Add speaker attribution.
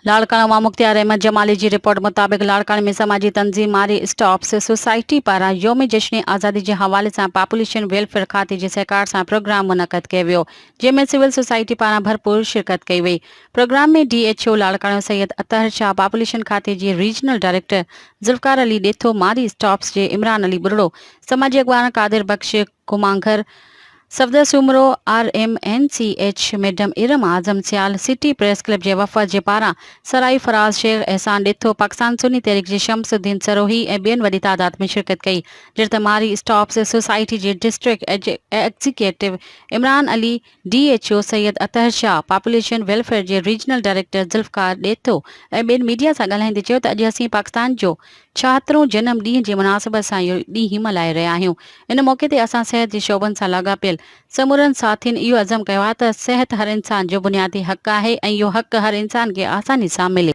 Speaker 1: لاڙڪاڻو مان مختيار احمد جمالي جي رپورٽ مطابق لاڙڪاڻي ۾ سماجي تنظيم مارئي اسٽاپس سوسائٽي پاران يوم جشن آزادي جي حوالي سان پاپوليشن ويلفيئر کاتي جي سهڪار سان پروگرام منعقد ڪيو ويو جنهن ۾ سول سوسائٽي پاران ڀرپور شرڪت ڪئي وئي programme ۾ D H O Larkana Syed Athar Shah population کاتي جي regional director Zulfiqar Ali Detho Marri stops جي عمران علي ٻرڙو سماجي اڳواڻ Qadir Bakhsh Kumanghar Safdar Soomro, R M N C H madam Iram Azam Sial, city press club جي وفد جي پاران سرائي فراز شيخ، احسان ڏيٿو، پاڪستان سني تحريڪ جي شمس الدين سروهي ۽ ٻين وڏي تعداد ۾ شرڪت ڪئي، جڏهن ته مارئي اسٽاپس سوسائٽي جي district executive Imran Ali, D H O Syed Athar Shah, population welfare جي ريجنل ڊائريڪٽر ذوالفقار ڏيٿو ۽ ٻين ميڊيا سان ڳالهائيندي چيو ته اڄ اسين پاڪستان جو ڇاهترون جنم ڏينهن جي مناسبت سان اهو ڏينهن ملهائي رهيا آهيون. ان موقعي تي اسان صحت جي شعبن سان لاڳاپيل سمورن ساٿين اهو عزم ڪيو آهي ته صحت هر انسان جو بنيادي حق آهي ۽ اهو حق هر انسان کي آساني سان ملي.